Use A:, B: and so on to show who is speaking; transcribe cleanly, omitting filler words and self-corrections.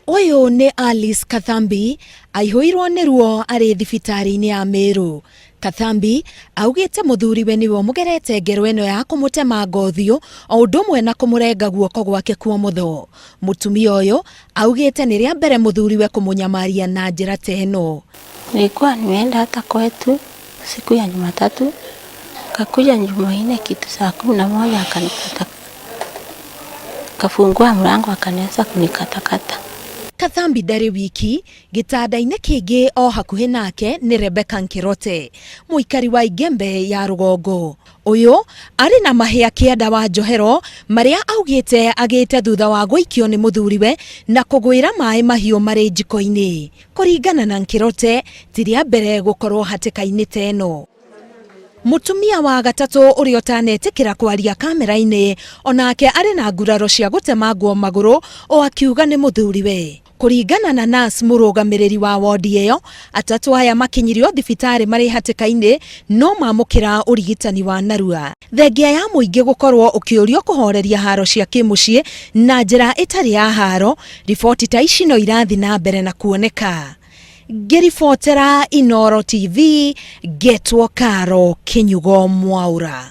A: Ũyũ nĩ Alice Kathambi aihũirwo nĩ ruo arĩ thibitarĩ-inĩ ya Meru. Kathambi augĩte mũthuriwe nĩwe ũmũgerete ngero ĩno ya kũmũtemanga ũthiũ o ũndũ ũmwe na kũmũrenga guoko gwake kwa ũmotho. Mũtumia ũyũ augĩte nĩ rĩa mbere mũthuriwe kũmũnyamaria na njĩra ta ĩno.
B: Nilikuwa nimeenda hata kwetu siku ya Jumatatu, kakuja Jumanne kitu saa 11 akanipata, kafungua mlango akanianza kunikatakata.
A: Kathambi ndarĩ wiki, gĩtanda-inĩ kĩngĩ o hakuhĩ nake nĩ Rebecca Nkirote, mũikari wa Igembe ya rũgongo. Ũyũ arĩ na mahĩa kĩanda wa njohero marĩa augĩte agĩte thutha wa gũikio nĩ mũthuriwe na kũgwĩra maĩ mahiũ marĩ njiko-inĩ. Kũringana na Nkirote, ti rĩa mbere gũkorwo hatĩka-inĩ ta ĩno. Mũtumia wa gatatũ ũrĩa ũtanetĩkĩra kwaria kamera-inĩ onake arĩ na nguraro cia gũtemangwo magũrũ o akiuga nĩ mũthuriwe. Kũringana na nurse mũrũgamĩrĩri wa wodi ĩyo, atatũ aya makinyirio thibitarĩ marĩ hatĩka-inĩ no mamũkĩra ũrigitani wa narua. Thengia ya mũingĩ gũkorwo ũkĩũrio kũhoreria haro cia kĩmũciĩ na njĩra ĩtarĩ ya haro, riboti ta ici no irathiĩ na mbere na kuoneka. Ngĩribotera Inooro TV, ngetwo Karo Kĩnyugo Mwaura.